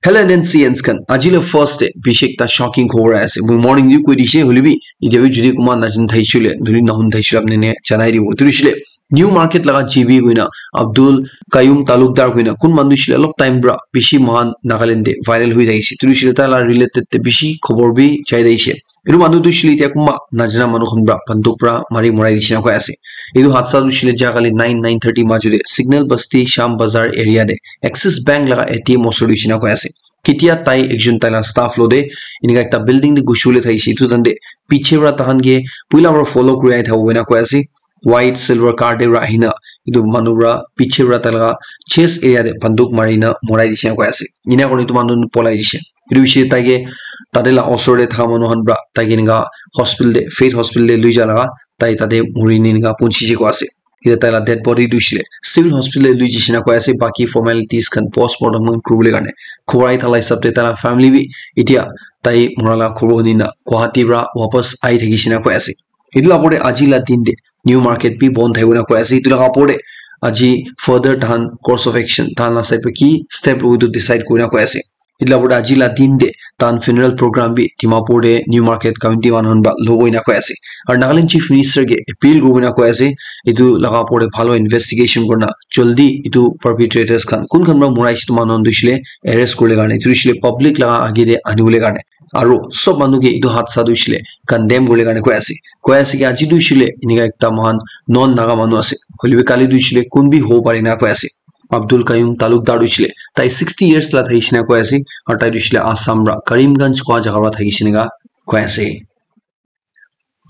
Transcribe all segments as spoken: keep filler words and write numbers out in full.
Hello N C Ns khan, aji la first day bishi ekta shocking khobor ahi ase. Moi morning te koi dise, hoile bi etia bi jodi kunba najani thakishe hoile, nahoi nahun thakishe hoile apni khan ke janai dibo. Etu hoishe le new market laga G B koina Abdul Qayyum Talukdar koina kun manu hoishe le olop time pra bishi moikhan Nagaland te viral hoi thakishe. Etu hoishe le tai la related te bishi khobor bi jai thakishe. Etu manu tu hoishe le etia kunba najana manu khan pra banduk pra mari morai dishe na koi ase. Etu hadsa tu hoishe le jagale nine, nine thirty majo te Signal Basti Sham Bazar area te Axis Bank laga A T M osor te hoishe na koi ase. Ketia tai ekjon tai la staff lo te enika ekta building te ghushi bole thakishe, etu time te piche pra tahan ke puila pra follow kuri ahi thabo koina koi ase. White silver car te pra ahina etu manu pra piche pra tai laga chest area te banduk mari na morai dishe na koi ase. Ena kurina etu manu polai dishe. Etu bishi tai ke tate la osor te thaka manu khan pra tai ke enika hospital te, Faith Hospital te loi ja laga tai tate muri ne enika punchi je koi ase. Etia tai la dead body tu hoishe le civil hospital te loi jai she na koi ase, baki formalities khan postmortem khan kuri bole karne. Khobor ahi thala hisab te tai la family bi etia tai mura la khobor huni na Guwahati pra wapas ahi thakishe na koi ase. Etu la opor te aji la din te new market bi bon thakibo na koi ase. Etu laga opor te aji further tahan course of action, tahan la side pra ki step lobo etu decide kuri na koi ase. Etu la opor te aji la din te tahan funeral program bi Dimapur te new market community manu khan pra lobo ena koi ase. Aru Nagaland Chief Minister ke appeal kuribo ena koi ase, etu laga opor te bhal pra investigation kurina jaldi etu perpetrators khan kun khan pra morai she etu manu khan tu hoishe le arrest kuri bole karne, etu hoishe le public laga age te ani bole karne. Aru sob manu ke etu hadsa tu hoishe le condemn kuri bole karne koi ase. Koi ase ki aji tu hoishe le enika ekta moikhan non Naga manu ase. Hoile bi kali tu hoishe le kun bi hobo pare na koi ase. Abdul Qayyum Talukdar tu hoishe le tai sixty years la thakishe na koi ase. Aru tai tu hoishe le Assam pra Karimganj koi jaga pra thakishe na koi ase.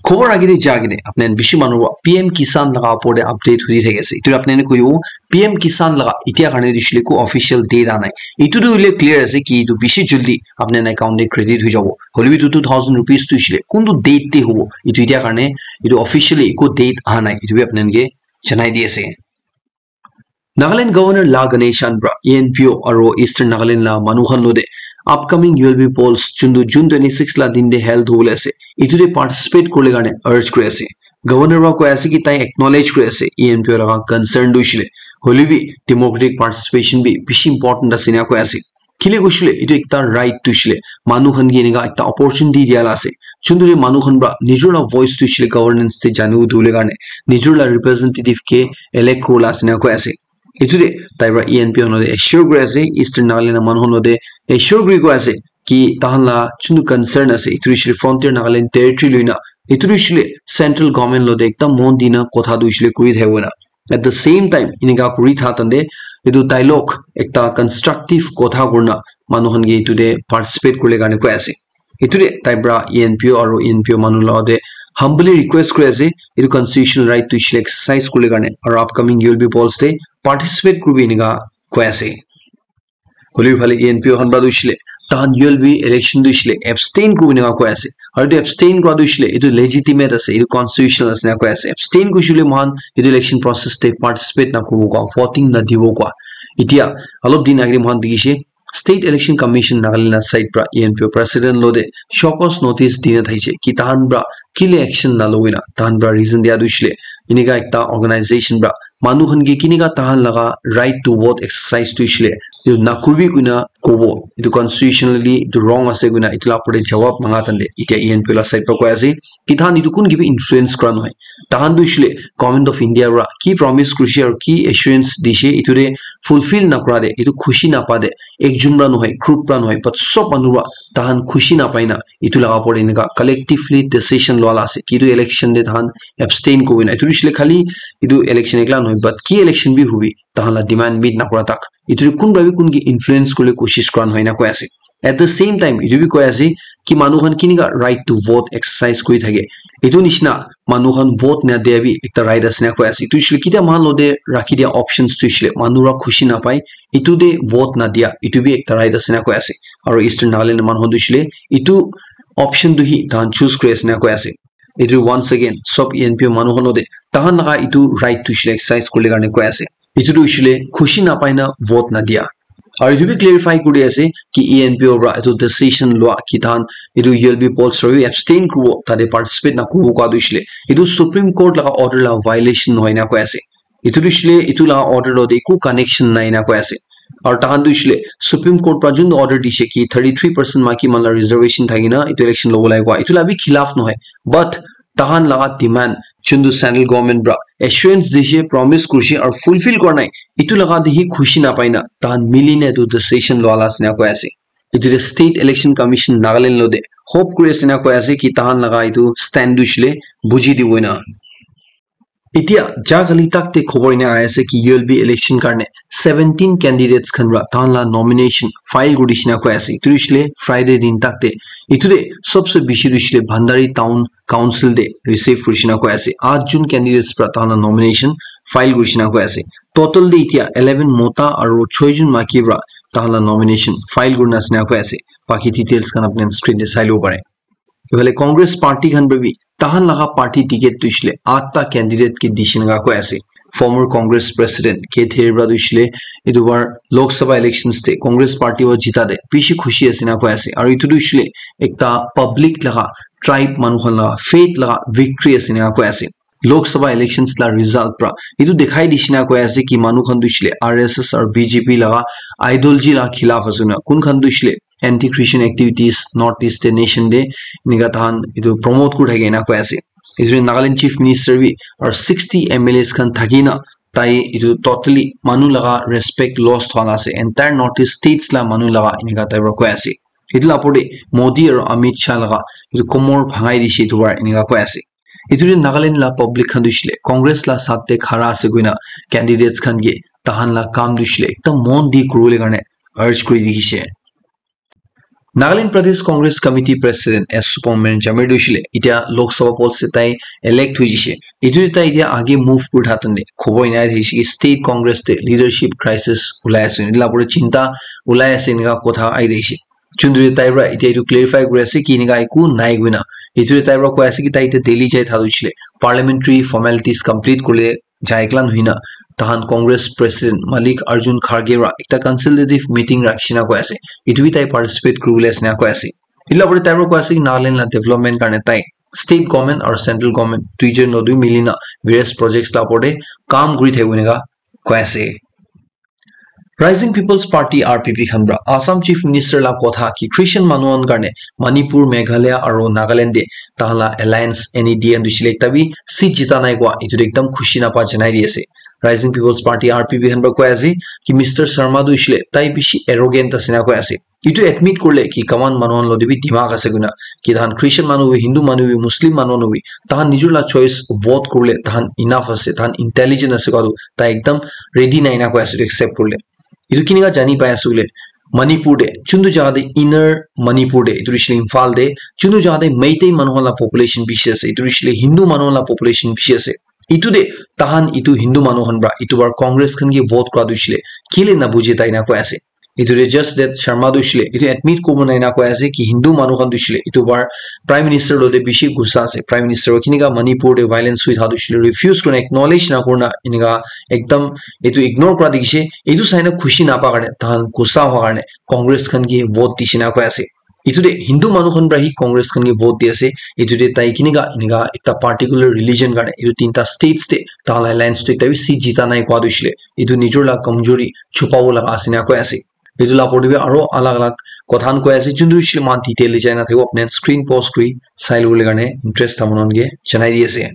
Khobor age te ja ke ne apni khan bishi manu pra P M Kisan laga opor te update huni thaki ase. Etu apni khan koi dibo, P M Kisan laga etia karne tu hoishe le ko official date aha nai. Etu tu hoile clear ase ki etu bishi jaldi apni khan account te credit hoi jabo. Hoile bi etu two thousand rupees tu hoishe le kuntu date te hobo, etu etia karne etu officially eko date aha nai. Etu bi apni khan ke janai di ase. Nagaland Governor La Ganesan pra E N P O aro Eastern Nagaland la manu khan lo de upcoming U L B polls chundu June twenty-six la din de held hobole ase. Etu de participate kurle karne urge kuri ase. Governor pra koi ase ki tai acknowledge kuri ase E N P O laga concern tu hoishe le. Hoile bi democratic participation bi bishi important ase ena koi ase. Kile koishe le, etu ekta right tu hoishe le, manu khan ke enika ekta opportunity dia la ase. Chuntu de manu khan pra nijor la voice tu hoishe le governance te janibo dibole karne, nijor la representative ke elect kuribole ase ena koi ase. Etu de tai pra E N P O khan lo de assure kuri ase, Eastern Nagaland la manu khan lo de assure kuri koi ase ki tahan la chuntu concern ase, etu hoishe le Frontier Nagaland Territory loina, etu hoishe le central government lo de ekdam mon dina kotha tu hoishe le kuri thakibo na. At the same time, enika kuri tha tande, etu dialogue ekta constructive kotha kurina manu khan ke etu de participate kurle karne koi ase. Etu de tai pra E N P O aro E N P O manu la de humbly request kuri ase, etu constitutional right tu hoishe le exercise kurle karne, aro upcoming U L B polls de participate kuribi enika koi ase. Hoile bi phale E N P O khan pra tu hoishe le, tahan U L B election tu hoishe le abstain kuribo enika koi ase. Aro etu abstain kura tu hoishe le, etu legitimate ase, etu constitutional ase ena koi ase. Abstain koishe le moikhan etu election process te participate nakuribo koi, voting nadibo koi. Etia olop din agete moikhan dikhishe, State Election Commission Nagaland la side pra E N P O president lo de show cause notice dina thakishe ki tahan pra kile action nalobole na, tahan pra reason dia tu hoishe le, enika ekta organization pra manu khan ke kinika tahan laga right to vote exercise tu hoishe le, etu nakuribi koina kobo, etu constitutionally etu wrong ase koina etu la opor te jawab manga tande, etia E N P O la side pra koi ase ki tahan etu kun ke bi influence kura nohoi. Tahan tu hoishe le Government of India pra ki promise kurishe aro ki assurance dishe, etu de fulfill nakura de, etu khushi napa de, ekjon pra nohoi, group pra nohoi, but sob manu pra tahan khushi napai na, etu laga opor de enika collectively decision lua la ase ki etu election de tahan abstain kuribo na. Etu hoishe le khali etu election ekla nohoi, but ki election bi hobi, tahan la demand meet nakura tak, etu de kun pra bi kun ke influence kuribole koshish kura nohoi ena koi ase. At the same time, etu bi koi ase ki manu khan kinika right to vote exercise kuri thake, etu nishina manu khan vote nadia bi ekta right ase ena koi ase. Etu hoishe le kitia moikhan lo de rakhi dia options tu hoishe le manu pra khushi napai, etu de vote nadia, etu bi ekta right ase ena koi ase. Aro Eastern Nagaland manu khan tu hoishe le etu option tu hi tahan choose kuri ase ena koi ase. Etu once again sob E N P O manu khan lo de tahan laga etu right tu hoishe le exercise kuribole karne koi ase. Etu tu hoishe le khushi napai na vote nadia. Aro etu bi clarify kuri ase ki E N P O pra etu decision lua ki tahan etu U L B polls pra bi abstain kuribo, tate participate nakuribo koi tu hoishe le, etu Supreme Court laga order la violation nohoi ena koi ase. Etu tu hoishe le etu laga order lo de eku connection nai ena koi ase. Aru tahan tu hoishe le Supreme Court pra jun order dishe ki thirty three percent maki man la reservation thakina etu election lobo lage koa, etu la bi khilaf nohoi, but tahan laga demand jun tu central government pra assurance dishe, promise kurishe aru fulfill kora nai, etu laga te hi khushi napai na tahan mili na etu decision loa la ase ena koi ase. Etu te State Election Commission Nagaland lo te hope kuri ase ena koi ase ki tahan laga etu stand tu hoishe le buji dibo ena. Etia ja kali tak te khobor ena ahi ase ki U L B election karne seventeen candidates khan pra tahan la nomination file kuri dishe ena koi ase. Etu hoishe le Friday din tak te. Etu te sobse bishi tu hoishe le Bhandari Town Council te receive kuri dishe ena koi ase. Aath jun candidates pra tahan la nomination file kuri dishe ena koi ase. Total te etia eleven mota aru choi jun maki pra tahan la nomination file kurina ase ena koi ase. Baki details khan apni khan screen te sai lobo pare. Ifale Congress party khan pra bi tahan laga party ticket tu hoishe le aatta candidate ke dishe ena koi ase. Former Congress President Keith Hare pra tu hoishe le etu bar Lok Sabha elections te Congress party wa jita te bishi khushi ase ena koi ase. Aru etu tu hoishe le ekta public laga, tribe manu khan laga, faith laga victory ase ena koi ase. Lok Sabha elections la result pra etu dikhai dishe ena koi ase ki manu khan tu hoishe le R S S aru B J P laga ideology la khilaf ase na, kun khan tu hoishe le anti-Christian activities North East te nation te enika tahan etu promote kuri thake ena koi ase. Etu Nagaland Chief Minister bi aru sixty M L As khan thaki na tai etu totally manu laga respect loss thwa la ase, entire North East states la manu laga enika type pra koi ase. Etu la opor te Modi aru Amit Shah laga etu komor bhangai dishe etu para enika koi ase. Etu te Nagaland la public khan tu hoishe le Congress la saath te khara ase koina candidates khan ke tahan la kam tu hoishe le ekdam mon di kuribole karne urge kuri dikhishe. Nagaland Pradesh Congress Committee President S Subrahmanyam Jamir tu hoishe le etia Lok Sabha polls te tai elect hoi jishe. Etu te tai etia age move kuri thaka time te khobor ena thakishe ki state Congress te leadership crisis ulai ase. Etu la opor te chinta ulai ase enika kotha ahi thakishe. Chundri tai pra etia etu clarify kuri ase ki enika eku nai koina. Etu tai pra koi ase ki tai etia Delhi jai thaka tu hoishe le parliamentary formalities complete kuribole jai kala nohoi na tahan Congress President Mallikarjun Kharge pra ekta consultative meeting rakhi shina koi ase. Etu bi tai participate kuribole ase ena koi ase. Etu la opor te tai pra koi ase ki Nagaland la development karne tai state government aru central government duijon lo dui mili na various projects la opor te kam kuri thakibo enika koi ase. Rising People's Party, R P P, khan pra Assam Chief Minister la kotha ki Christian manu khan karne Manipur, Meghalaya aru Nagaland te tahan la alliance N A D N tu hoishe le ekta bi seat jita nai koa etu te ekdam khushi napa janai di ase. Rising People's Party, R P P, khan pra koi ase ki Mister Sharma tu hoishe le tai bishi arrogant ase ena koi ase. Etu admit kurile ki common manu khan lo te bi dimag ase koina, ki tahan Christian manu bi, Hindu manu bi, Muslim manu khan bi, tahan nijor la choice vote kurile tahan enough ase, tahan intelligent ase koa tu tai ekdam ready nai ena koi ase etu accept kurile. Etu kinika jani pai ase koile, Manipur te, chuntu jaga te, inner Manipur te, etu hoishe le Imphal te, chuntu jaga te Meitei manu khan la population bishi ase, etu hoishe le Hindu manu khan la population bishi ase. Etu te tahan etu Hindu manu khan pra etu bar Congress khan ke vote kura tu hoishe le kile na bujhe tai na koi ase. Etu te just that Sharma tu hoishe le etu admit kuribo nai na koi ase ki Hindu manu khan tu hoishe le etu bar Prime Minister lo te bishi gussa ase. Prime Minister para kinika Manipur te violence hoi thaka tu hoishe le refuse kurina, acknowledge na kurina, enika ekdam etu ignore kura dikhishe. Etu sai na khushi napa karne, tahan gussa hua karne Congress khan ke vote dishe na koi ase. Etu te Hindu manu khan para hi Congress khan ke vote di ase. Etu te tai kinika enika ekta particular religion karne etu tinta states te tahan la alliance tu ekta bi seat jita nai kua tu hoishe le etu nijor la kamjori chupabo laga ase na koi ase. Etu la opor te bi aro alag alag kotha khan koi ase, juntu hoishe le moikhan detail te jai na thakibo, apni khan screen pause kuri sai lobole karne interest thakibo manu khan ke janai di ase.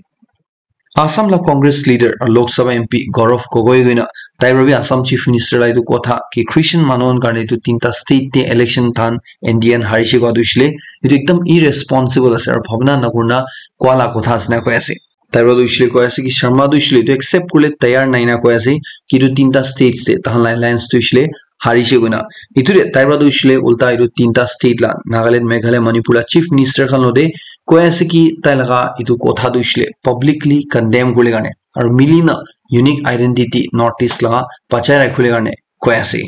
Assam la Congress leader aru Lok Sabha M P Gaurav Gogoi koina tai para bi Assam Chief Minister la etu kotha ki Christian manu khan karne etu tinta state te election tahan N D A khan harishe kua tu hoishe le etu ekdam irresponsible ase aru bhabna nakurina kua la kotha ase na koi ase. Tai para tu hoishe le koi ase ki Sharma tu hoishe le etu accept kurile tayar nai na koi ase ki etu tinta states te tahan la alliance tu hoishe le harishe koina. Etu te tai para tu hoishe le ulta etu tinta state la Nagaland, Meghalaya, Manipur la Chief Minister khan lo te koi ase ki tai laga etu kotha tu hoishe le publicly condemn kurile karne aru mili na unique identity North East laga bachai rakhibole karne koi ase.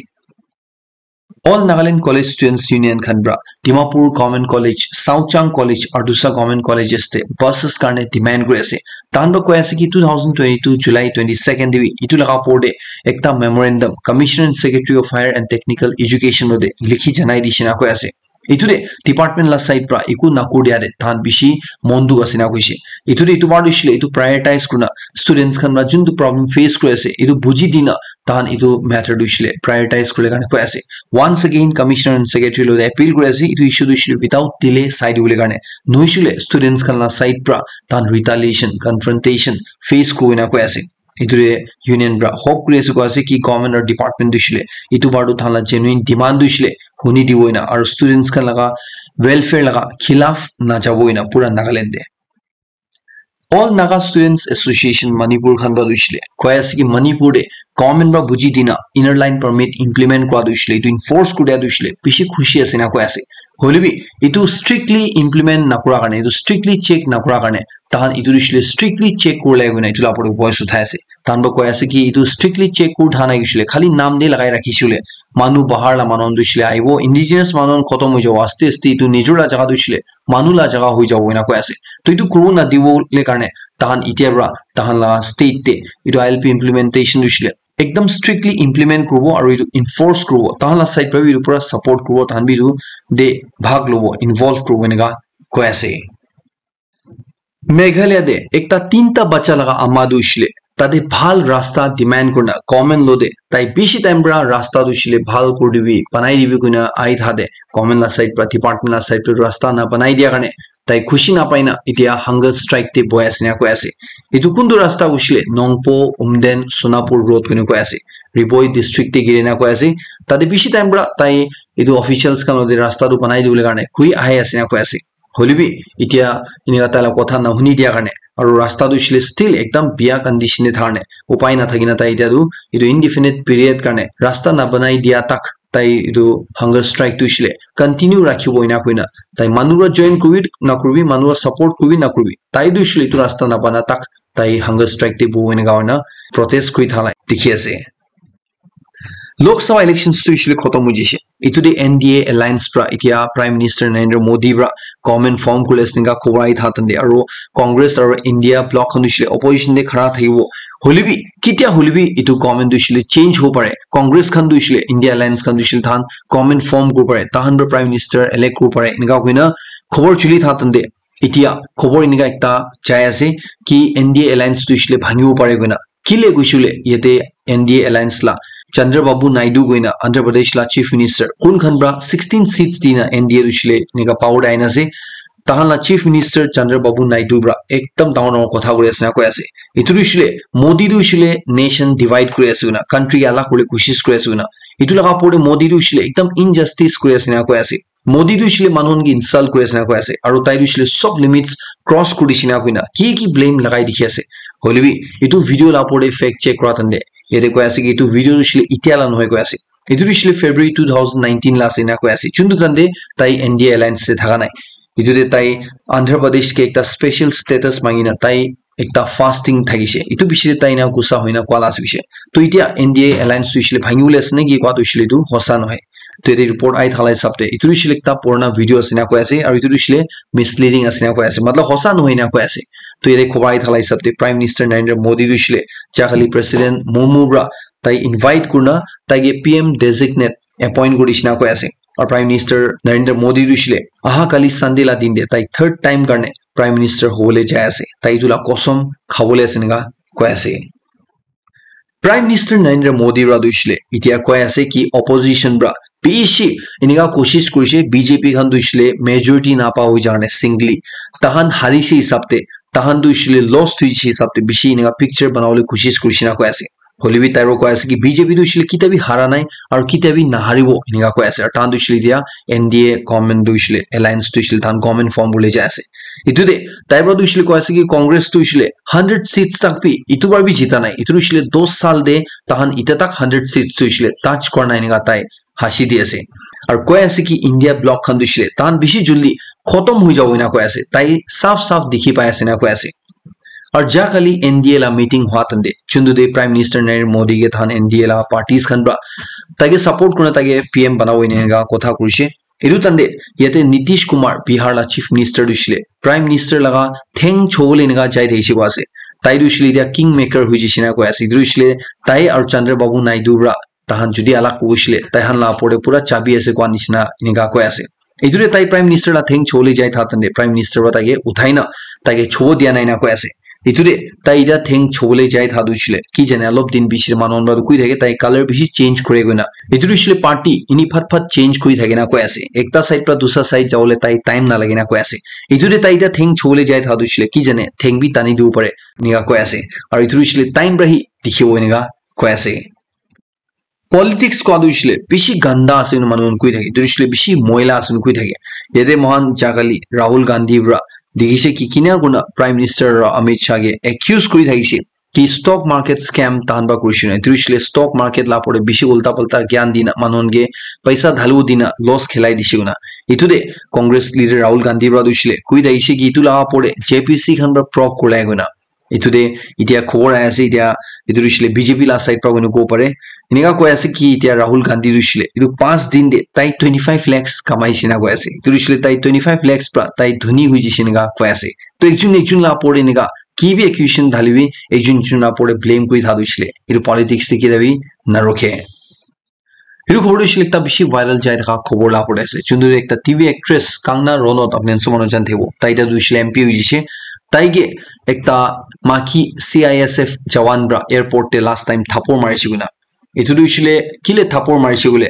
All Nagaland College Students Union khan para Dimapur Government College, Saochang College, aru dusra government colleges te buses karne demand kuri ase. Tahan para koi ase ki two thousand twenty-two July twenty-second te bi etu laga opor te ekta memorandum Commissioner and Secretary of Higher and Technical Education lo te likhi janai dishe na koi ase. Etu te department la side para eku nakur dia te tahan bishi mon dukh ase na koishe. Itu de itu bar tu hoishe le itu prioritize kurina students khan la juntu problem face kuri ase itu buji dina tahan itu matter tu hoishe le prioritize kuribole karne koi ase. Once again, commissioner and secretary lo appeal kuri ase itu issue tu hoishe le without delay sai dibole karne. Nohoishe le students khan la side pra tahan retaliation, confrontation face kurina koi ase. Itu de union pra hope kuri ase koi ase ki government or department tu hoishe le itu bar tu tahan la genuine demand tu hoishe le huni dibo ena aru students khan laga welfare laga khilaf najabo ena pura Nagaland de. All Naga Students Association Manipur khan pra tu hoishe le koi ase ki Manipur de government pra buji dina inner line permit implement kura tu hoishe le itu enforce kuri dia tu hoishe le bishi khushi ase ena koi ase. Hoilebi itu strictly implement nakura karne, itu strictly check nakura karne tahan itu tu hoishe le strictly check kuribole koina itu la opor te voice uthai ase. Tahan pra koi ase ki itu strictly check kuri tha nai hoishe le khali naam de lagai rakhishe le manu bahar la manu khan tu hoishe le ahibo, indigenous manu khan khotom hoi jabo aste aste itu nijor la jaga tu hoishe le manu la jaga hoi jabo ena koi ase. To itu kuribo nadibole karne tahan itya pra tahan la state te itu I L P implementation tu hoishe le ekdam strictly implement kuribo aru itu enforce kuribo. Tahan la side pra bi itu pura support kuribo, tahan bi itu de bhag lobo, involve kuribo eneka koi ase. Meghalaya de ekta tinta bacha laga ama tu hoishe le tate bhal rasta demand kurina government lo de tai bishi time pra rasta tu hoishe le bhal kuri dibi, banai dibi koina ahi tha de government la side pra, department la side pra rasta na banai dia karne tai khushi napai na itya hunger strike te bohi ase na koi ase. Itu kuntu rasta hoishe le Nongpoh, Umden, Sonapur road koina koi ase. Ri Bhoi district te giri na koi ase. Tate bishi time pra tai itu officials khan lo de rasta tu banai dibole karne koi ahi ase na koi ase. Hoilebi itya eneka tai la kotha nahuni dia karne aru rasta tu hoishe le still ekdam biya condition te thar ne upai nathaki na tai itya tu itu indefinite period karne rasta nabanai dia tak tai itu hunger strike tu hoishe le continue rakhibo ena koina tai manu pra join kuribi nakuribi, manu pra support kuribi nakuribi, tai tu hoishe le itu rasta nabana tak tai hunger strike te bohibo eneka hoina protest kuri thala dikhi ase. Lok Sabha elections tu hoishe le khotom hoi jaise. Itu de N D A alliance pra itya Prime Minister Narendra Modi pra government form kuri ase eneka khobor ahi tha tande aru Congress aru India bloc khan tu hoishe le opposition te khara thakibo. Hoilebi kitya hoilebi itu government tu hoishe le change hobo pare. Congress khan tu hoishe le India alliance khan tu hoishe le tahan government form kuribo pare. Tahan pra Prime Minister elect kuribo pare eneka koina khobor chuli tha tande itya khobor eneka ekta jai ase ki N D A alliance tu hoishe le bhangibo pare koina. Kile koishe le yate N D A alliance la Chandra Babu Naidu koina Andhra Pradesh la Chief Minister kun khan pra sixteen seats dina N D A tu hoishe le eneka power te aina ase. Tahan la Chief Minister Chandra Babu Naidu pra ekdam dangor dangor kotha kuri ase na koi ase. Itu tu hoishe le Modi tu hoishe le nation divide kuri ase koina, country ke alag kuribole koshish kuri ase koina. Itu laga opor te Modi tu hoishe le ekdam injustice kuri ase na koi ase. Modi tu hoishe le manu khan ke insult kuri ase na koi ase aru tai tu hoishe le sob limits cross kuri dishe na koina ki ki blame lagai dikhi ase. Hoilebi itu video la opor te fact check kura tande yate koi ase ki itu video tu hoishe le itya la nohoi koi ase. Itu tu hoishe le February two thousand nineteen la ase na koi ase. Chuntu tande tai N D A alliance te thaka nai. Itu de tai Andhra Pradesh ke ekta special status mangina tai ekta fasting thakishe. Itu bishi de tai na gussa hoina koa la ase hoishe. To itya N D A alliance tu hoishe le bhangi bole ase naki koa tu hoishe le tu hosa nohoi. To yate report ahi thala hisab te itu tu hoishe le ekta purana video ase na koi ase aru itu tu hoishe le misleading ase na koi ase. Matlab hosa nohoi na koi ase. To yate khobor ahi thala hisab te Prime Minister Narendra Modi tu hoishe le jakali President Murmu pra tai invite kurina tai ke P M designate appoint kuri dishe na koi ase. Aru Prime Minister Narendra Modi tu hoishe le aha kali Sunday la din de tai third time karne Prime Minister hobole jai ase. Tai itu la kosam khabole ase eneka koi ase. Prime Minister Narendra Modi pra tu hoishe le itya koi ase ki opposition pra bishi eneka koshish kurishe B J P khan tu hoishe le majority napa hoi jane singly tahan harishe hisab te tahan tu hoishe le loss tu hoishe hisab te bishi eneka picture banabole koshish kurishe na koi ase. Hoilebi tai pra koi ase ki B J P tu hoishe le kitia bi hara nai aru kitia bi naharibo eneka koi ase. Aru tahan tu hoishe le itya N D A government tu hoishe le alliance tu hoishe le tahan government form kuri jai ase. Itu de tai pra tu hoishe le koi ase ki Congress tu hoishe le hundred seats tak bi itu bar bi jita nai. Itu tu hoishe le dos saal de tahan itya tak hundred seats tu hoishe le touch kura nai eneka tai hasi di ase. Aru koi ase ki India bloc khan tu hoishe le tahan bishi juldi khotom hoi jabo ena koi ase. Tai saf saf dikhi pai ase ena koi ase. Aru jakali N D A la meeting hua tande, chuntu de Prime Minister Narendra Modi ke tahan N D A la parties khan pra tai ke support kurina tai ke P M banabo ena eneka kotha kurishe. Itu tande yate Nitish Kumar, Bihar la Chief Minister tu hoishe le Prime Minister laga theng chobole eneka jai thakishe koi ase. Tai tu hoishe le itya king maker hoi jaishe na koi ase. Itu tu hoishe le tai aru Chandra Babu Naidu pra tahan jodi alag kuri dishe le, tai khan la opor te pura chabi ase koa nishina eneka koi ase. Etu te tai Prime Minister la theng chobole jai tha tante Prime Minister para tai ke uthai na tai ke chobo dia nai na koi ase. Etu te tai etiya theng chobole jai tha tu hoishe le ki jane olop din piche te manu khan para tu koi thake tai color bishi change kore koi na. Etu tu hoishe le party eni phat phat change kuri thake na koi ase. Ekta side para dusra side jabole tai time na lage na koi ase. Etu te tai etiya theng chobole jai tha tu hoishe le ki jane theng bi tani dibo pare enika koi ase. Aru etu tu hoishe le time para hi dikhibo enika koi ase. Politics kua tu hoishe le bishi ganda ase koina manu khan koi thake. Etu tu hoishe le bishi moila ase koina koi thake. Yate moikhan jakali Rahul Gandhi para dikhi se ki kina koina Prime Minister ra Amit Shah ke accuse kuri thakishe ki stock market scam tahan para kurishe na. Etu tu hoishe le stock market la opor te bishi ulta palta gyan dina manu khan ke paisa dhalu dina loss khilai dishe koina. Etu te Congress leader Rahul Gandhi para tu hoishe le koi thakishe ki etu la opor te J P C khan para probe kurilai koina. Etu te etiya khobor ahi ase etiya etu tu hoishe le B J P la side para koina kobo pare. Enika koi ase ki etiya Rahul Gandhi tu hoishe le etu panch din te tai twenty five lakhs kamai she na koi ase. Etu tu hoishe le tai twenty five lakhs para tai dhoni hoi jishe enika koi ase. To ekjun ekjun la opor te enika ki bi accusation dhali bi ekjun ekjun la opor te blame kuri tha tu hoishe le etu politics te kile bi na rukhe. Etu khobor tu hoishe le ekta bishi viral jai thaka khobor la opor te ase. Chundu te ekta T V actress Kangna Ronot apni khan sob manu jan thakibo. Tai ta tu hoishe le M P hoi jishe. Tai ke ekta maki C I S F jawan para airport te last time thapor marishe koina. Etu tu hoishe le kile thapor marishe koile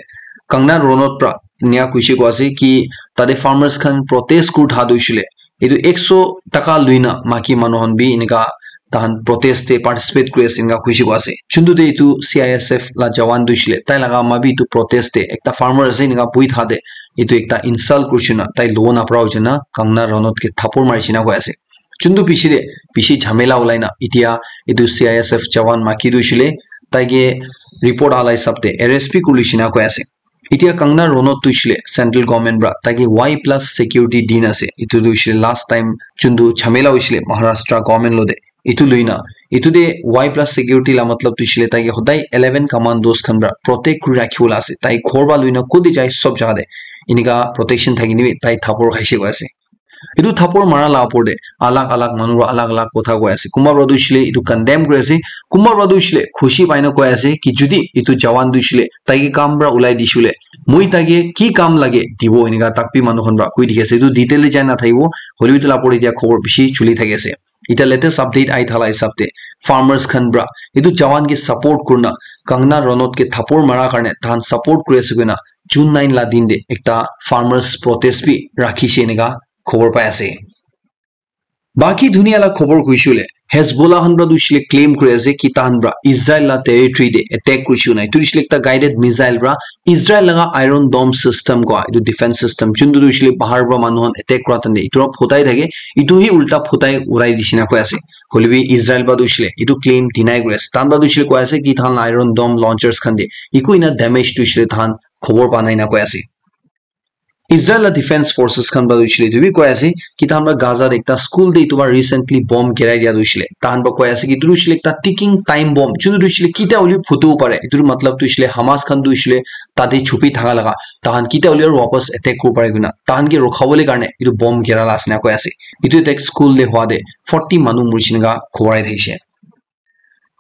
Kangna Ronot para enika koishe koi ase ki tate farmers khan protest kuri tha tu hoishe le etu ekso taka lui na maki manu khan bi enika tahan protest te participate kuri ase enika koishe koi ase. Chundu te etu C I S F la jawan tu hoishe le tai laga ama bi etu protest te ekta farmer ase enika buhi thaka te etu ekta insult kurishe na tai lobo napara hoishe na Kangna Ronot ke thapor marishe na koi ase. Chundu piche te bishi jhamela ulai na etiya etu C I S F jawan maki tu hoishe le tai ke report aha la hisab te arrest bi kuri lishe na koi ase. Etiya Kangna Ronot tu hoishe le central government para tai ke Y plus security di na ase. Etu tu hoishe le last time chundu jhamela hoishe le Maharashtra government lo te. Etu lui na, etu te Y plus security la matlab tu hoishe le tai ke hodai eleven commandos khan para protect kuri rakhibo la ase. Tai ghor para lui na kute jai sob jaga te enika protection thaki na bi tai thapor khaishe koi ase. Etu thapor mara la opor te alag alag manu para alag alag kotha koi ase. Kunba para tu hoishe le etu condemn kuri ase, kunba para tu hoishe le khushi pai na koi ase ki jodi etu jawan tu hoishe le tai ke kam para ulai dishe koile moi tai ke ki kam lage dibo enika tak bi manu khan para koi dikhi ase. Etu detail te jai na thakibo, hoilebi etu la opor te etiya khobor bishi chuli thaki ase. Etiya latest update ahi thala hisab te farmers khan para etu jawan ke support kurina Kangna Ronot ke thapor mara karne tahan support kuri ase koina June nine la din te ekta farmers protest bi rakhishe enika khobor pai ase. Baki dunia la khobor koishe koile Hezbollah khan para tu hoishe le claim kuri ase ki tahan para Israel la territory te attack koishe koina. Etu hoishe le ekta guided missile para Israel laga Iron Dome system koi etu defense system chuntu tu hoishe le bahar para manu khan attack kura tante etu para phutai thake, etu hi ulta phutai urai dishe na koi ase. Hoilebi Israel para tu hoishe le etu claim deny kuri ase. Tahan para tu hoishe le koi ase ki tahan la Iron Dome launchers khan te eku ena damage tu hoishe le tahan khobor pa nai na koi ase. Israel la defense forces khan para tu hoishe le etu bi koi ase ki tahan para Gaza te ekta school te etu para recently bomb girai dia tu hoishe le tahan para koi ase ki etu tu hoishe le ekta ticking time bomb, chutu tu hoishe le ketia hoile phutu pare. Etu tu matlab tu hoishe le Hamas khan tu hoishe le tate chupi thaka laga, tahan ketia hoile aru wapas attack kuribo pare koina tahan ke rukhabole karne etu bomb gira la ase na koi ase. Etu attack school te hua te forty manu murishi enika khobor ai thakishe.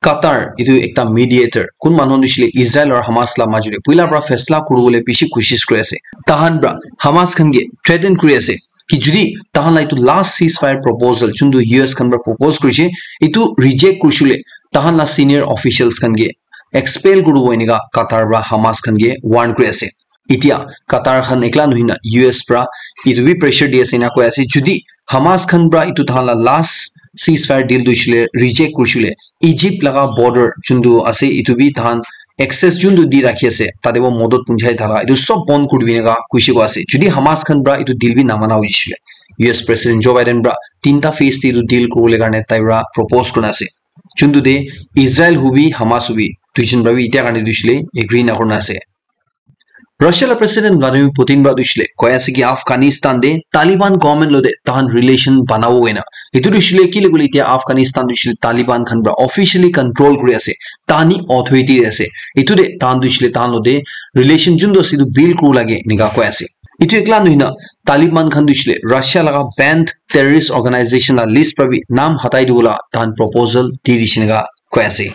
Qatar, etu ekta mediator. Kun manu khan tu hoishe le Israel aru Hamas la majo te puila para faisla kuribole bishi koshish kuri ase. Tahan para Hamas khan ke threaten kuri ase ki jodi tahan la etu last ceasefire proposal, chuntu U S khan para propose kurishe, etu reject kurishe le tahan la senior officials khan ke expel kuribo enika Qatar para Hamas khan ke warn kuri ase. Etia Qatar khan ekla nohoi na U S para etu bi pressure di ase ena koi ase, jodi Hamas khan para etu tahan la last ceasefire deal tu hoishe le reject kurishe le Egypt laga border chuntu ase etu bi tahan access chuntu di rakhi ase tate para modot punchai thaka etu sob bon kuri dibi ena koishe koi ase. Jodi Hamas khan para etu deal bi namana hoishe le U S President Joe Biden para tinta phase te etu deal kuribole karne tai para propose kurina ase. Chuntu te Israel hobi Hamas hobi duijon para bi etia karne tu hoishe le agree na kurina ase. Russia la President Vladimir Putin para tu hoishe le koi ase ki Afghanistan te Taliban government lo te tahan relation banabo hoina. Etu tu hoishe le kile koile etia Afghanistan tu hoishe le Taliban khan para officially control kuri ase. Tahan hi authority te ase. Etu te tahan tu hoishe le tahan lo te relation chuntu ase etu build kuribo lage enika koi ase. Etu ekla nohoi na Taliban khan tu hoishe le Russia laga banned terrorist organization la list para bi naam hatai dibo la tahan proposal di dishe enika koi ase.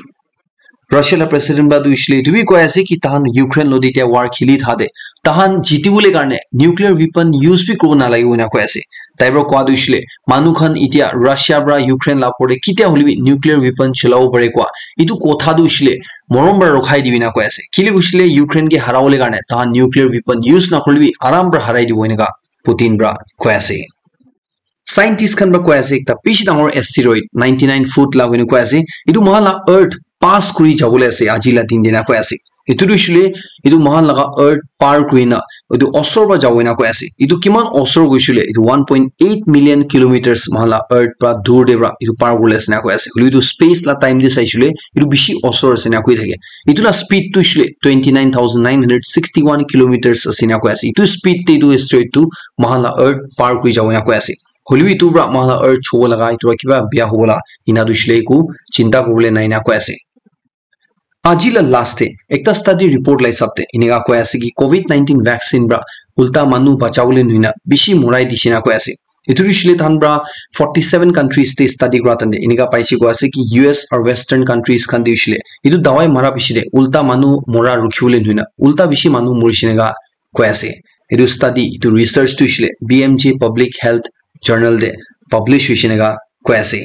Russia la president para tu hoishe le etu bi koi ase ki tahan Ukraine loti tia war kheli thade tahan jitibole karne nuclear weapon use bi kuribo nalagibole na koi ase. Tai para koa tu hoishe le manu khan itia Russia para Ukraine la opor te kitia hoile bi nuclear weapon cholabo pare koa etu kotha tu hoishe le morom para rokhai dibi na koi ase. Kile hoishe le Ukraine ke harabole karne tahan nuclear weapon use na korilebi aram para harai dibo enika Putin para koi ase. Scientist khan para koi ase ekta bishi dangor asteroid ninety nine foot la hoina koi ase. Etu moikhan la earth pass kuri jabole ase aji la din dina koi ase. Etu tu hoishe le etu moikhan laga earth par kuri na etu osor para jabo ena koi ase. Etu kiman osor hoishe le etu one point eight million kilometers moikhan la earth para dur te para etu par kuri ase na koi ase. Hoile etu space la time te saishe le etu bishi osor ase na koi thake. Etu la speed tu hoishe le twenty nine thousand nine hundred sixty one kilometers ase na koi ase. Etu speed te etu asteroid tu moikhan la earth par kuri jabo ena koi ase. Hoile bi etu para moikhan la earth chubo laga etu para kiba bia hobo la ena tu hoishe le eku chinta kuribole nai na koi ase. Aji la last te ekta study report la hisab te enika koi ase ki covid nineteen vaccine para ulta manu bachabole nohoi na bishi morai dishe na koi ase. Etu tu hoishe le tahan para forty seven countries te study kura tahan te enika paise koi ase ki U S aru western countries khan te hoishe le etu dawai mara piche te ulta manu mora rukhibole nohoi na ulta bishi manu morishe enika koi ase. Etu study etu research tu hoishe le B M J Public Health Journal te publish hoishe enika koi ase.